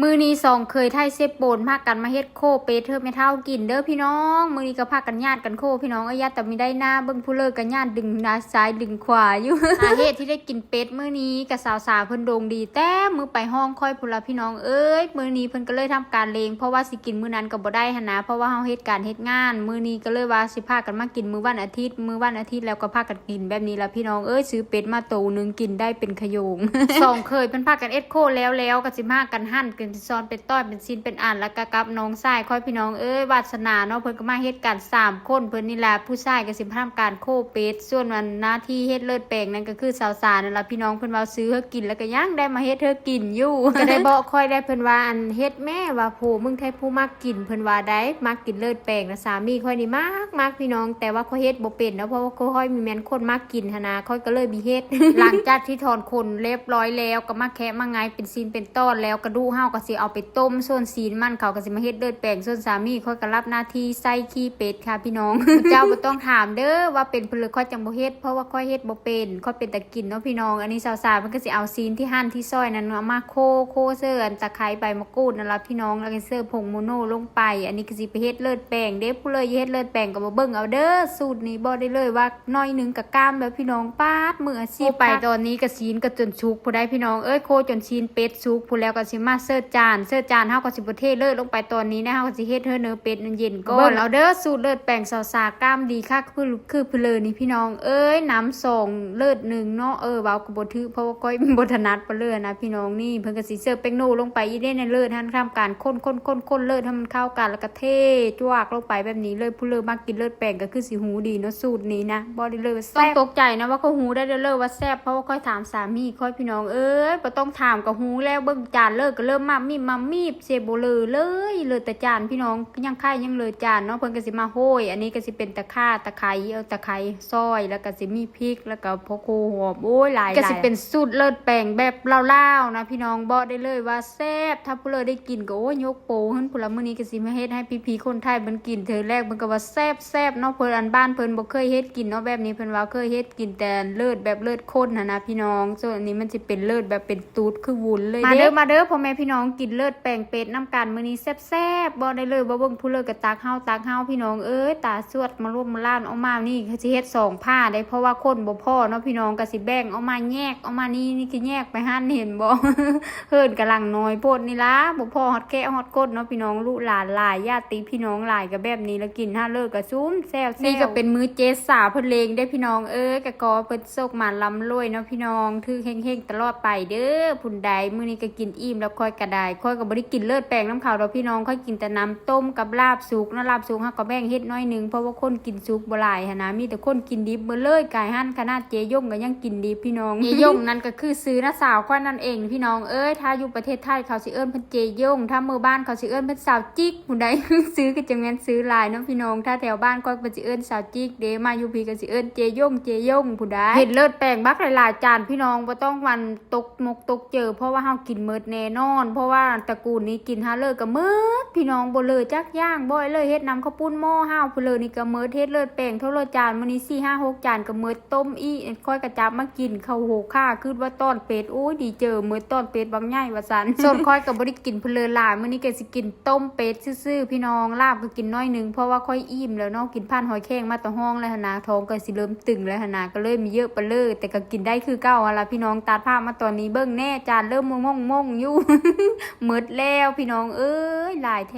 ມື້ນີ້ສອງເຂີຍໄທເຊໂປນພາກັນມາເຮັດໂຄເປັດເຮີແມ່ເຖົ້າກິນເດີພີ່ນ້ອງ. ມື້ນີ້ກໍພາກັນຍາດກັນໂຄພີ່ນ້ອງເອີຍ, ຍາດແຕ່ມີໄດ້ໜ້າ ເບິ່ງຜູ້ເລີກະຍາດດຶງໜ້າຊ້າຍດຶງຂວາຢູ່. ສາເຫດທີ່ໄດ້ກິນເປັດມື້ນີ້ກະສາວສາເພິ່ນດົງດີແຕ່ມື້ໄປຮ້ອງຂ້ອຍພຸ້ນລະພີ່ນ້ອງເອີຍ. ມື້ນີ້ເພິ່ນກໍເລີຍທຳການເລງ ເພາະວ່າຊິກິນມື້ນັ້ນກໍບໍ່ໄດ້ຫັ້ນນະ ເພາະວ່າເຮົາເຮັດການເຮັດງານ. ມື້ນີ້ກໍເລີຍວ່າຊິພາກັນມາກິນມື້ວັນອາທິດ, ມື້ວັນອາທິດແລ້ວກໍພາກັນ ກິນແບບນີ້ລະພີ່ນ້ອງເອີຍ. ຊື້ເປັດມາໂຕໜຶ່ງກິນໄດ້ເປັນຂະໂຢງ. ສອງເຂີຍເພິ່ນພາກັນເອັດໂຄແລ້ວໆ ກໍຊິພາກັນຫັ່ນເປັນຊອນເປັນຕ້ອນເປັນຊິ້ນເປັນອັນ ແລ້ວກໍກັບນ້ອງຊາຍຂ້ອຍພີ່ນ້ອງເອີຍ. ວາດສະໜາເນາະ ເພິ່ນກໍມາເຮັດກັນສາມຄົນເພິ່ນນີ້ລະ. ຜູ້ຊາຍກໍຊິມາທຳການໂຄເປັດ, ສ່ວນອັນໜ້າທີ່ເຮັດເລີດແປງນັ້ນກໍຄືສາວສານັ້ນລະພີ່ນ້ອງ. ເພິ່ນວ່າຊື້ເຮີກິນ ແລ້ວກໍຍັງໄດ້ມາເຮັດເຮີກິນຢູ່. ກໍໄດ້ບອກຂ້ອຍໄດ້ ເພິ່ນວ່າ ອັນ ເຮັດແມ້ວ່າ ໂພ ມຶງແທ້ຜູ້ມັກ ກິນ ເພິ່ນວ່າໄດ໋ ມັກກິນເລີດແປງນະ. ສາມີຂ້ອຍນີ້ມັກໆ ພີ່ນ້ອງ, ແຕ່ວ່າຂ້ອຍເຮັດບໍ່ເປັນເນາະ ເພາະວ່າຂ້ອຍມີແມ່ນຄົນມັກກິນຫັ້ນນະ ຂ້ອຍກໍເລີຍບໍ່ເຮັດ. ຫຼັງຈາກທີ່ຖອນຂົນລຽບຮ້ອຍແລ້ວ ກໍມາແຄະມາໄງເປັນຊິ້ນເປັນຕ້ອນແລ້ວ ກະດູກເຮົາກໍຊິເອົາໄປຕົ້ມ, ສ່ວນຊີ້ນມັນເຂົາກໍຊິມາເຮັດເລີດແປງ, ສ່ວນສາມີຂ້ອຍກໍຮັບໜ້າທີ່ໃສ່ຂີ້ເປັດຄ່ະພີ່ນ້ອງ. ເຈົ້າບໍ່ຕ້ອງຖາມເດີວ່າເປັນເພິ່ນເລີຍ ຂ້ອຍຈັ່ງບໍ່ເຮັດ ເພາະວ່າຂ້ອຍເຮັດບໍ່ເປັນ. ຂ້ອຍເປັນຕາ ກິນເນາະພີ່ນ້ອງ. ອັນນີ້ສາວສາເພິ່ນກໍຊິເອົາຊີ້ນທີ່ຫັ່ນທີ່ຊອຍນັ້ນເນາະ ມາໂຄໂຄເສີອັນຕະໄຄໃບມະກູດນັ້ນລະພີ່ນ້ອງ, ແລ້ວກໍເສີຜົງໂມໂນລົງໄປ. ອັນນີ້ກໍຊິໄປເຮັດເລີດແປງເດ້. ຜູ້ເລີກຢາກເຮັດເລີດແປງກໍມາເບິ່ງເອົາເດີ. ສູດນີ້ບອກໄດ້ເລີຍວ່າໜ້ອຍໜຶ່ງກໍກ້າມແລ້ວພີ່ນ້ອງ. ປາດ ມືອາຊີບ. ໄປຕອນນີ້ກໍຊີ້ນກໍຈົນສຸກພຸ້ນໃດ໋ພີ່ນ້ອງເອີຍ, ໂຄຈົນຊີ້ນເປັດສຸກພຸ້ນແລ້ວ ກໍຊິມາເສີຈານ. ເສີຈານເຮົາກໍຊິບໍ່ເທເລີດລົງໄປຕອນນີ້ນະ, ເຮົາກໍຊິເຮັດໃຫ້ເນື້ອເປັດນັ້ນເຢັນກ່ອນ. ເບິ່ງເອົາເດີ ສູດເລີດແປງສາວສາກ້າມດີຄັກ ຄື ຄືເພິ່ນເລີຍນີ້ພີ່ນ້ອງເອີຍ. ນ້ຳສອງເລີດໜຶ່ງເນາະ. ເອີ ເວົ້າກໍບໍ່ຖືກ ເພາະວ່າຂ້ອຍບໍ່ຖະໜັດປານເລີຍນະພີ່ນ້ອງ. ນີ້ເພິ່ນກໍຊິເສີແປ້ງໂນ່ລົງໄປອີກເດ້ໃນເລີດຫັ້ນ. ທຳການຄົນໆໆເລີດໃຫ້ມັນເຂົ້າກັນ ແລ້ວກໍເທຈວກລົງໄປແບບນີ້ເລີຍ. ຜູ້ເລີກມັກກິນເລີດແປງກໍຄືຊິຮູ້ດີເນາະສູດນີ້ນະ, ບອກໄດ້ເລີຍວ່າແຊບ. ຕ້ອງຕົກໃຈນະວ່າຂ້ອຍຮູ້ໄດ້ເລີຍວ່າແຊບ ເພາະວ່າຂ້ອຍຖາມສາມີຂ້ອຍພີ່ນ້ອງເອີຍ. ບໍ່ຕ້ອງຖາມກໍຮູ້ແລ້ວ, ເບິ່ງຈານເລີດກໍເລີ່ມມາບມີບມາບມີບ ເສຍບໍ່ເລີເລີຍ, ເລີແຕ່ຈານພີ່ນ້ອງ. ຍັງໄຂ່ຍັງເລີຈານເນາະ. ເພິ່ນກໍຊິມາໂຫ້ຍ ອັນນີ້ກໍຊິເປັນຕະຂ່າ ຕະໄຄ ເອົາຕະໄຄຊອຍ ແລ້ວກໍຊິມີພິກ ແລ້ວກໍພວກຫົວຫອມ ໂອ້ຍ ຫຼາຍໆ. ກໍຊິເປັນສູດເລີດແປງແບບລາວໆນະພີ່ນ້ອງ, ບອກໄດ້ເລີຍວ່າແຊບ. ຖ້າຜູ້ເລີກໄດ້ກິນກໍ ໂອ້ຍ ຍົກໂປຂຶ້ນພຸ້ນລະ. ມື້ນີ້ກໍຊິມາເຮັດໃຫ້ພີ່ໆຄົນໄທເພິ່ນກິນເທື່ອແລກ, ເພິ່ນກໍວ່າແຊບໆເນາະ. ເພິ່ນ ອັນ ບ້ານເພິ່ນບໍ່ເຄີຍເຮັດກິນເນາະແບບນີ້, ເພິ່ນວ່າເຄີຍເຮັດກິນແຕ່ເລີດແບບເລີດ ຄົນຫັ້ນນະພີ່ນ້ອງ. ສ່ວນອັນນີ້ມັນຊິເປັນເລີດແບບເປັນຕູດຄືວຸ້ນເລີຍ. ມາເດີ ມາເດີ ພໍ່ແມ່ພີ່ນ້ອງ ກິນເລີດແປງເປັດນຳກັນມື້ນີ້ແຊບໆ. ບອກໄດ້ເລີຍວ່າເບິ່ງຜູ້ເລີກກໍຕັກເຮົາຕັກເຮົາພີ່ນ້ອງເອີຍ. ຕາສວດມາລວມມາລ້ານອອກມານີ້ ຊິເຮັດສອງພາໄດ໋ ເພາະວ່າຄົນບໍ່ພໍເນາະພີ່ນ້ອງ. ກໍຊິແບ່ງອອກມາແຍກອອກມານີ້, ນີ້ຄືແຍກໄປຫັ້ນ ເຫັນບໍ່? ເຮີນກຳລັງນ້ອຍໂພດນີ້ລະ, ບໍ່ພໍຮອດແຂກຮອດຄົນເນາະພີ່ນ້ອງ. ລູກຫຼານຫຼາຍ ຍາດຕິພີ່ນ້ອງຫຼາຍ ກໍແບບນີ້ລະ. ກິນຫາເລີກກໍຊຸມແຊວໆ. ນີ້ກໍເປັນມື້ເຈສາເພິ່ນເລງເດ້ພີ່ນ້ອງເອີຍ. ກໍຂໍເພິ່ນ ໂຊກໝານລ່ຳລວຍເນາະພີ່ນ້ອງ, ຖືກເຮັງໆຕະຫຼອດໄປເດີຜູ້ໃດ. ມື້ນີ້ກໍກິນອີ່ມແລ້ວຂ້ອຍກໍໄດ້. ຂ້ອຍກໍບໍ່ໄດ້ກິນເລີດແປງນຳເຂົາດອກພີ່ນ້ອງ, ຂ້ອຍກິນແຕ່ນ້ຳຕົ້ມກັບລາບສຸກເນາະ. ລາບສຸກເຮົາກໍແບ່ງເຮັດໜ້ອຍໜຶ່ງ ເພາະວ່າຄົນກິນສຸກບໍ່ຫຼາຍຫັ້ນນະ, ມີແຕ່ຄົນກິນດິບເບິດເລີຍ. ກາຍຫັ້ນຂະໜາດເຈຍົງກໍຍັງກິນດິບພີ່ນ້ອງ. ເຈຍົງນັ້ນກໍຄືຊື່ນ້າສາວຂ້ອຍນັ້ນເອງພີ່ນ້ອງເອີຍ. ຖ້າຢູ່ປະເທດໄທເຂົາຊິເອີ້ນເພິ່ນເຈຍົງ, ຖ້າເມືອງບ້ານເຂົາຊິເອີ້ນເພິ່ນສາວຈິກຜູ້ໃດ. ຊື່ກໍຈັ່ງແມ່ນຊື່ຫຼາຍເນາະພີ່ນ້ອງ, ຖ້າແຖວບ້ານຂ້ອຍເພິ່ນຊິເອີ້ນສາວຈິກເດ້, ມາຢູ່ພີ້ກໍຊິເອີ້ນເຈຍົງ ເຈຍົງຜູ້ໃດ. ເຮັດເລີດແປງບັກຫຼາຍໆຈານພີ່ນ້ອງ, ບໍ່ຕ້ອງຫວັ່ນ ຕົກມົກຕົກເຈີ ເພາະວ່າເຮົາກິນໝົດແນ່ນອນ. ເພາະວ່າຕະກູນນີ້ກິນຫາເລີກກໍໝົດພີ່ນ້ອງ, ບໍ່ເຫຼືອຈັກຢ່າງ. ບໍ່ເລີຍເຮັດນຳເຂົ້າປຸ້ນໝໍ້ຫາວ ຜູ້ເລີນີ້ກໍໝົດ, ເຮັດເລີດແປງເທົ່າເລີດຈານ ມື້ນີ້ສີ່ຫ້າຫົກຈານກໍໝົດ. ຕົ້ມອີກ ຂ້ອຍກໍຈັບມາກິນເຂົ້າຫົວຂ້າ ຄິດວ່າຕອນເປັດ, ໂອ້ຍ ດີເຈີໝົດ ຕອນເປັດບັກໃຫຍ່ວ່າຊັ້ນ. ສ່ວນຂ້ອຍກໍບໍ່ໄດ້ກິນເພິ່ນເລີຫຼາຍ, ມື້ນີ້ກໍຊິກິນ ຕົ້ມເປັດຊື່ໆ ພີ່ນ້ອງ. ລາບກໍກິນໜ້ອຍໜຶ່ງ ເພາະວ່າຂ້ອຍອີ່ມແລ້ວເນາະ, ກິນຜ່ານຫອຍແຄງມາແຕ່ຫ້ອງແລ້ວຫັ້ນນາ, ທ້ອງກໍຊິເລີ່ມຕຶງແລ້ວຫັ້ນນາ, ກໍເລີຍມີເຍອະປານເລີ, ແຕ່ກໍກິນໄດ້ຄືເກົ່າຫັ້ນລະພີ່ນ້ອງ. ຕັດພາບມາຕອນນີ້ເບິ່ງແນ່, ຈານເລີ່ມມົ້ງໆຢູ່. ໝົດແລ້ວພີ່ນ້ອງເອີຍ, ຫຼາຍແທ້.